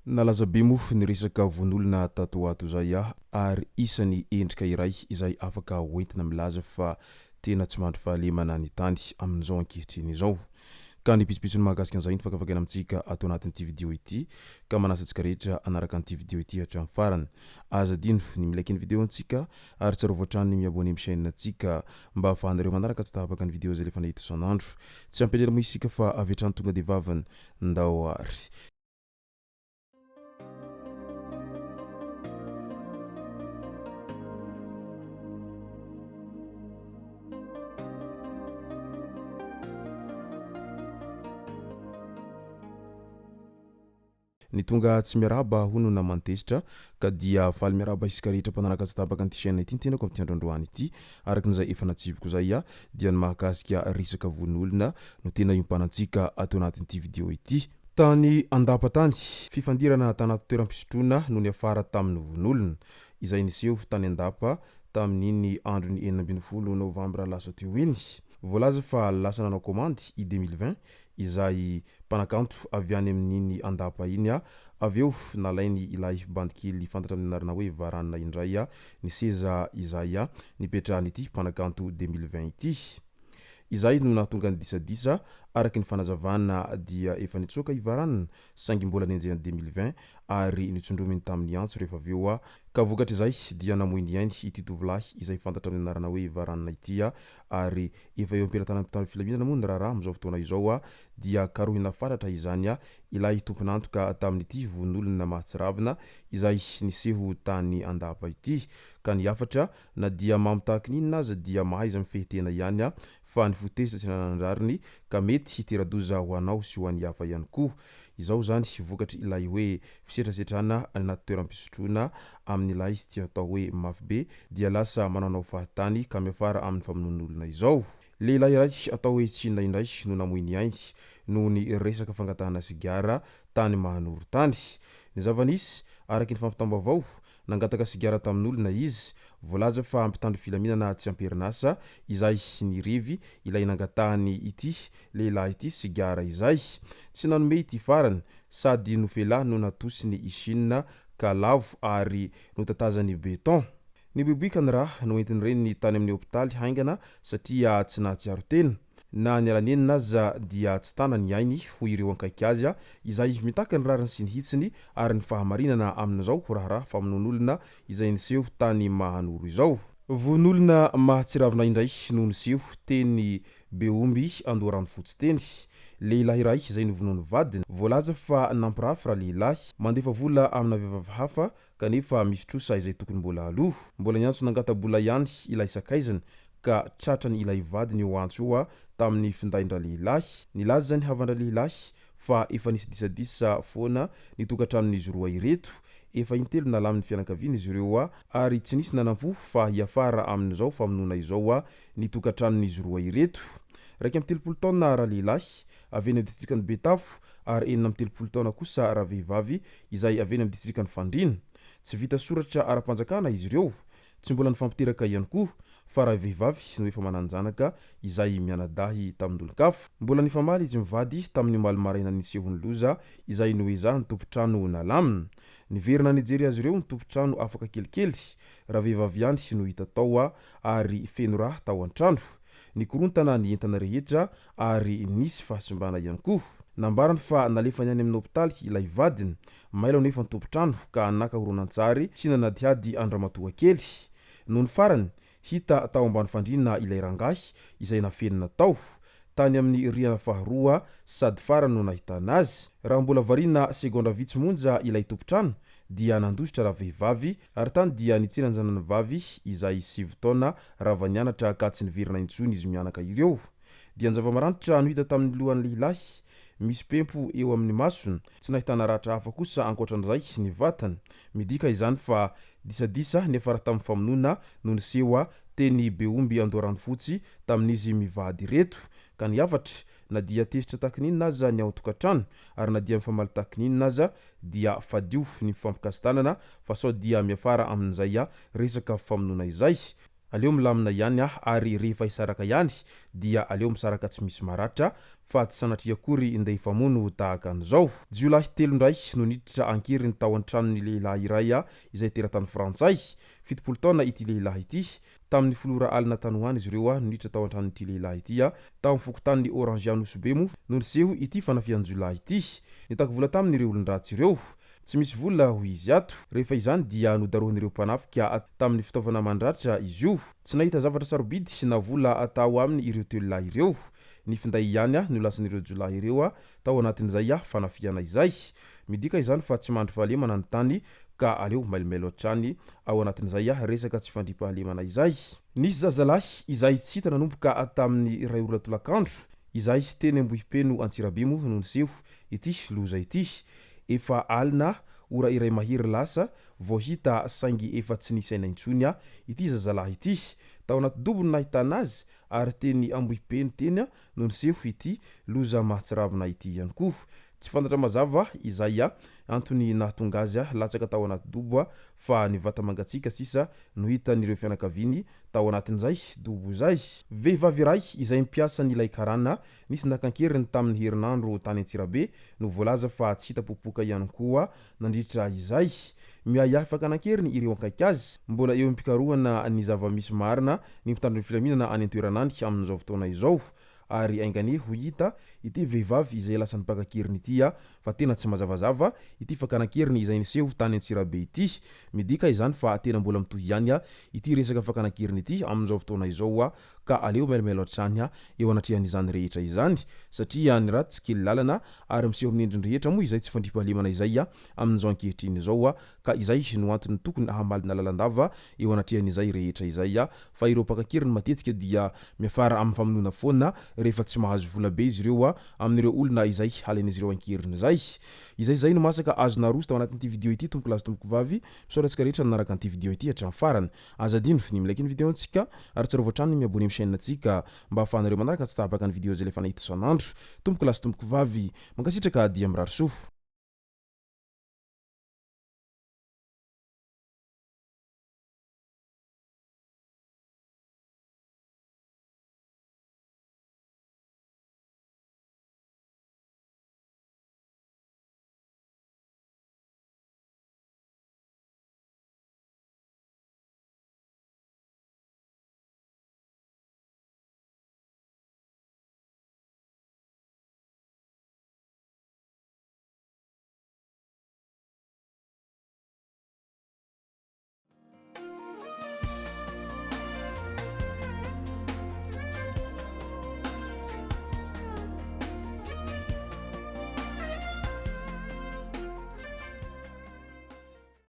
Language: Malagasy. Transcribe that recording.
Nalaza be moa ny resaka vono olona tato ho ato izay ary isany endrika iray izay afaka hoentina milaza fa tena tsy mandry fahalemana ny tany amin'izao ankehitriny izao. Ka ny pitsopitsony mahakasika an'izay no fakafakaina amintsika ato anatin'ity video ity ka manasa antsika rehetra hanaraka an'ity video ity hatramin'ny farany. Aza adino ny mi-like ny video antsika ary tsarovy hatrany ny mi-abonner amin'ny chaîne antsika mba ahafahanareo manaraka tsy tapaka ny video izay alefanay eto isan'andro. Tsy ampy ela moa isika fa avy hatrany tonga dia vavany. Ndao ary. Ny tonga tsy miarahaba hono naman-tezitra ka dia faly miarahaba isika rehetra mpanaraka tsy tapaka an'ity chaîne ity ny tenako amin'ity andro androany ity. Araka izay efa natsipiko izay dia ny mahakasika resaka vono olona no tena iompanantsika ato anatin'ity video ity. Tany Andapa tany, fifandirana tanaty toeram-pisotroana no niafara tamin'ny vono olona, izay niseho tany Andapa tamin'iny andron'ny 16 novambra lasa teo iny. Voalaza fa lasa nanao kaomandy i 2020 izay mpanakanto avy any amin'iny Andapa iny avy eo nalainy ilay bandy kely fantatra amin'ny anarana hoe Varana indray ny seza izay nipetrahan'ity mpanakanto 2020 ity. Izay no nahatonga ny disadisa, araka ny fanazavana dia efa nitsoaka i Varane saingy mbola nenjehan'i 2020 ary notsondrominy tamin'ny antso rehefa avy eo ka vokatr'izay dia namoy ny ainy ity tovolahy izay fantatra amin'ny anarana hoe Varane ity ary Efa eo am-pelatanan'ny mpitandro filaminana moa ny raharaha amin'izao fotoana izao dia karohina fatratra izany ilay tompon'antoka tamin'ity vono-olona mahatsiravina izay niseho tany Andapa ity. Ka ny hafatra, na dia mamo tahaky ny inona aza dia mahaiza mifehy tena ihany fa ny fo tezitra tsy ananan-drariny ka mety hitera-doza ho anao sy ho an'ny hafa ihany koa. Izao izany vokatry ilay hoe fisetrasetrana any anaty toeram-pisotroana amin'ilay tia atao hoe mafy be dia lasa manaonao fahatany ka miafara amin'ny famonoan'olona izao. Lehilahy iray atao hoe Tsinona indray no namoy ny ainy noho ny resaka fangatahana sigara tany Mahanoro tany. Ny zava-nisy, araka ny fampitam-baovao, nangataka sigara tamin'olona izy, voalaza fa mpitandro filaminana tsy am-perinasa izay nirevy ilay nangatahany ity lehilahy ity sigara izay. Tsy nanome ity farany, sady nofela no natosiny i Chine ka lavo ary notatazany béton. Niboiboika ny rà noentin'ny reniny tany amin'ny hopitaly haingana satria tsy nahatsiaro tena. Na niala nenina aza dia tsy tana ny ainy hoy ireo ankaiky azy izay mitaky ny rariny sy ny hitsiny ary ny fahamarinana amin'izao raharaha famonoan'olona izay niseho tany Mahanoro izao. Vonoolona mahatsiravina indray no niseho teny Beomby Andoharanofotsy teny. Lehilahy iray izay novonoin'ny vadiny. Voalaza fa nampirafy ralehilahy. Mandefa vola amina vehivavy hafa kanefa misy trosa izay tokony mbola aloa. Mbola niantso nangata-bola ihany ilay sakaizany ka tratrany ilay vadiny io antso io tamin'ny findain-dralehilahy. Nilaza ny havan-dralehilahy fa efa nisy disadisa foana ny tokantranon'izy roa ireto. Efa intelo nalamin'ny fianakaviana izy ireo ary tsy nisy nanampo fa hiafara amin'izao famonoana izao ny tokantranon'izy roa ireto. 31 taona ralehilahy, avy eny amin'ny distrikan'i Betafo, ary 36 taona kosa ravehivavy izay avy eny amin'ny distrikan'i Fandriana. Tsy vita soratra ara-panjakana izy ireo. Tsy mbola nifampiteraka ihany koa fa ravehivavy no efa manan-janaka izay mianadahy tamin'olon-kafa. Mbola nifamaly izy mivady tamin'ny omaly maraina niseho ny loza izay noezahan'ny tompon-trano nalamina. Niverina nijery azy ireo ny tompon-trano afaka kelikely. Ravehivavy ihany no hita tao ary feno rà tao an-trano. Nikorontana ny entana rehetra ary nisy fahasimbana ihany koa. Nambarany fa nalefany any amin'ny hopitaly ilay vadiny. Mailo anefa ny tompon-trano ka naka horonantsary sy nanadihady an-dramatoa kely. Nony farany, hita tao ambany fandriana ilay rangahy izay nafenina tao. Tany amin'ny rihana faharoa sady farany no nahitana azy. Raha mbola variana segondra vitsy monja ilay tompon-trano dia nandositra ravehivavy ary tany dia nitsena ny zanany vavy izay 9 taona rava nianatra ka tsy niverina intsony izy mianaka ireo. Dian-java-maranitra no hita tamin'ny lohan'ny lehilahy, misy pempo eo amin'ny masony, tsy nahitana ratra hafa kosa ankoatran'izay ny vatany. Midika izany fa disadisa niafara tamin'ny famonoana no niseho teny Beomby Andoharanofotsy tamin'izy mivady ireto ka ny hafatra na dia tezitra takininona aza ny ao an-tokantrano ary na dia mifamaly takininona aza dia fadio ny mifampikasi-tanana fa sao dia miafara amin'izay resaka famonoana izay. Aleo milamina ihany aho ary rehefa hisaraka ihany dia aleo misaraka tsy misy maratra fa tsy sanatria akory ndeha hifamono tahaka an'izao. Jiolahy telo indray no niditra an-keriny tao an-tranon'ny lehilahy iray izay teratany frantsay. 70 taona ity lehilahy ity. Tamin'ny folo ora alina tany ho any izy ireo no niditra tao an-tranon'ity lehilahy ity. Tao amin'ny fokontanin'i Orange Anosibe moa no niseho ity fanafihan-jiolahy ity. Nitaky vola taminy ireo olon-dratsy ireo. Tsy misy vola hoy izy ato. Rehefa izany dia nodarohan'ireo mpanafika tamin'ny fitaovana mandratra izy io. Tsy nahita zavatra sarobidy na vola tao aminy ireo telo lahy ireo. Ny finday ihany no lasan'ireo jiolahy ireo tao anatin'izay fanafihana izay. Midika izany fa tsy mandry fahalemana ny tany ka aleo mailomailo hatrany ao anatin'izay resaka tsy fandriampahalemana izay. Nisy zazalahy izay tsy hita nanomboka tamin'ny iray ora tolakandro izay teny Ambohipeno Antsirabe moa no niseho ity loza ity. Efa alina, ora iray mahery lasa vao hita saingy efa tsy nisy aina intsony ity zazalahy ity. Tao anaty dobo no nahitana azy ary teny Ambohipeno teny no niseho ity loza mahatsiravina ity ihany koa. Tsy fantatra mazava izay antony nahatonga azy latsaka tao anaty dobo fa ny vata mangatsiaka sisa no hitan'ireo fianakaviany tao anatin'izay dobo izay. Vehivavy iray izay mpiasan'ilay karana nisy naka an-keriny tamin'ny herinandro tany Antsirabe no voalaza fa tsy hita popoka ihany koa nandritra izay. Miahiahy fakana an-keriny ireo akaiky azy. Mbola eo am-pikarohana ny zava-misy marina ny mpitandro ny filaminana any an-toerana any amin'izao fotoana izao. Ary ainganie ho hita ity vehivavy izay lasa nipaka an-keriny ity fa tena tsy mazavazava ity fakana an-keriny izay niseho tany Antsirabe ity. Midika izany fa tena mbola mitohy ihany ity resaka fakana an-keriny ity amin'izao fotoana izao ka aleo mailomailo hatrany eo anatrehan'izany rehetra izany satria ny ratsy kely lalana ary miseho amin'ny endriny rehetra moa izay tsy fandriampahalemana izay amin'izao ankehitriny izao ka izay no antony tokony hamalina lalandava eo anatrehan'izay rehetra izay fa ireo mpaka an-keriny matetika dia miafara amin'ny famonoana foana rehefa tsy mahazo vola be izy ireo amin'ireo olona izay halain'izy ireo an-keriny izay. Izay izay no masaka azo naroso tao anatin'ity video ity tompoko lahy sy tompoko vavy. Misaotra antsika rehetra nanaraka an'ity video ity hatramin'ny farany. Aza adino ny mi-like ny video ntsika ary tsarovy hatrany ny mi-abonner amin'ny chaîne ntsika mba ahafahanareo manaraka tsy tapaka ny video izay alefanay eto isan'andro. Tompoko lahy sy tompoko vavy, mankasitraka dia mirary soa.